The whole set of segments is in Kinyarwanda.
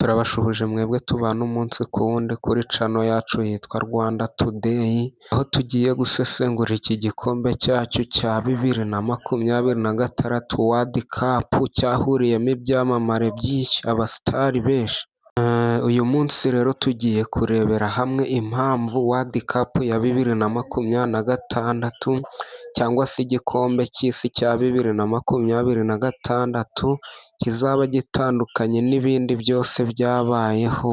Turabashuhuje mwebwe tubana umunsi ku wundi kuri channel yacu yitwa Rwanda Today, aho tugiye gusesengura iki gikombe cyacu cya 2026 World Cup cyahuriyemo ibyamamare byinshi, abasitari benshi. Uyu munsi rero tugiye kurebera hamwe impamvu World Cup ya 2026 cyangwa se igikombe cy'isi cya 2026 kizaba gitandukanye n'ibindi byose byabayeho.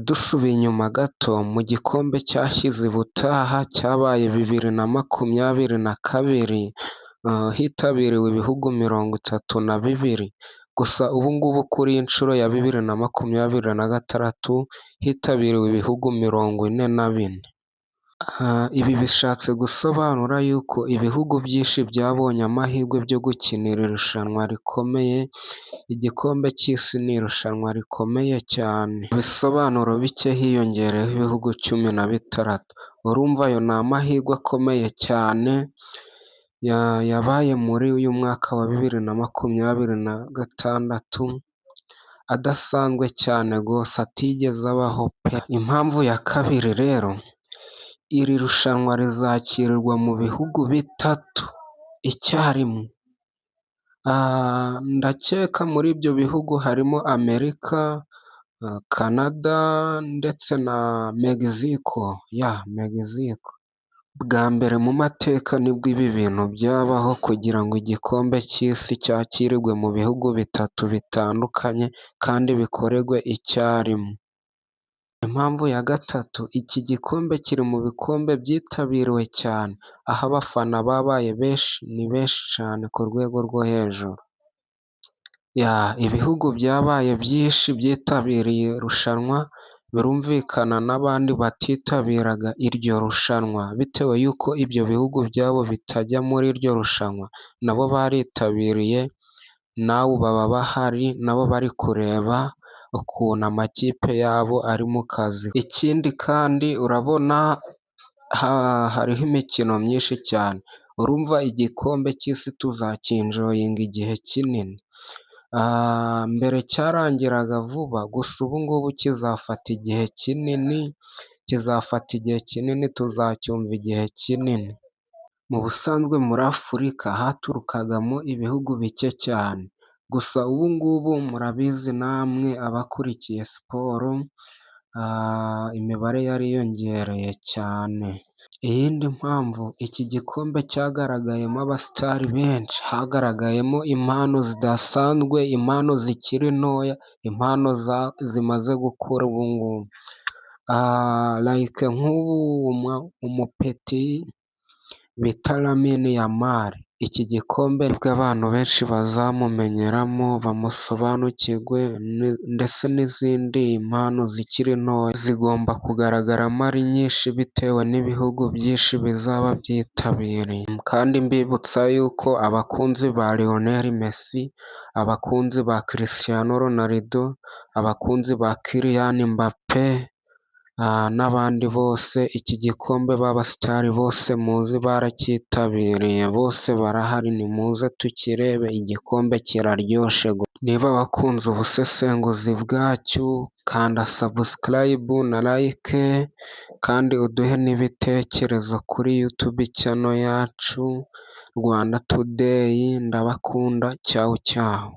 Dusubiye inyuma gato, mu gikombe cyashyize ubutaha cyabaye 2022, hitabiriwe ibihugu 32. Gusa ubu ngubu kuri iyi nshuro ya 2026 hitabiriwe ibihugu 44. Ibi bishatse gusobanura yuko ibihugu byinshi byabonye amahirwe byo gukinira irushanwa rikomeye. Igikombe cy'isi ni irushanwa rikomeye cyane. Mu bisobanuro bike, hiyongereyeho ibihugu 16. Urumva ayo ni amahirwe akomeye cyane yabaye muri uyu mwaka wa 2026, adasanzwe cyane rwose, atigeze abaho pe! Impamvu ya kabiri rero, iri rushanwa rizakirirwa mu bihugu bitatu icyarimwe. Ndakeka muri ibyo bihugu harimo Amerika, Canada ndetse na Mexico, ya Mexico. Bwa mbere mu mateka nibwo ibi bintu byabaho, kugira ngo igikombe cy'isi cyakirirwe mu bihugu bitatu bitandukanye kandi bikorerwe icyarimwe. Impamvu ya gatatu, iki gikombe kiri mu bikombe byitabiriwe cyane, aho abafana babaye benshi, ni benshi cyane ku rwego rwo hejuru. Ya, ibihugu byabaye byinshi byitabiriye irushanwa, birumvikana n'abandi batitabiraga iryo rushanwa bitewe y'uko ibyo bihugu byabo bitajya muri iryo rushanwa, nabo baritabiriye, nawe baba bahari nabo bari kureba ukuntu amakipe yabo ari mu kazi. Ikindi kandi urabona hariho imikino myinshi cyane, urumva igikombe cy'isi tuzacyenjoyinga igihe kinini. Mbere cyarangiraga vuba, gusa ubu ngubu kizafata igihe kinini, kizafata igihe kinini, tuzacyumva igihe kinini. Mu busanzwe muri Afurika haturukagamo ibihugu bike cyane, gusa ubu ngubu murabizi namwe abakurikiye siporo, imibare yariyongereye cyane. Iyindi mpamvu, iki gikombe cyagaragayemo abasitari benshi, hagaragayemo impano zidasanzwe, impano zikiri ntoya, impano zimaze gukura ubu ngubu. Like nk'ubu umupeti bita Lamine Yamal, iki gikombe nibwo abantu benshi bazamumenyeramo bamusobanukirwe, ndetse n'izindi mpano zikiri ntoya zigomba kugaragaramo ari nyinshi bitewe n'ibihugu byinshi bizaba byitabiriye. Kandi mbibutsa yuko abakunzi ba Lionel Messi, abakunzi ba Cristiano Ronaldo, abakunzi ba Kylian Mbappe n'abandi bose, iki gikombe b'abasitari bose muzi baracyitabiriye, bose barahari, nimuze tukirebe, igikombe kiraryoshe. Niba wakunze ubusesenguzi bwacyo, kanda subscribe na like, kandi uduhe n'ibitekerezo kuri YouTube channel yacu Rwanda Today. Ndabakunda, cyawu cyawu.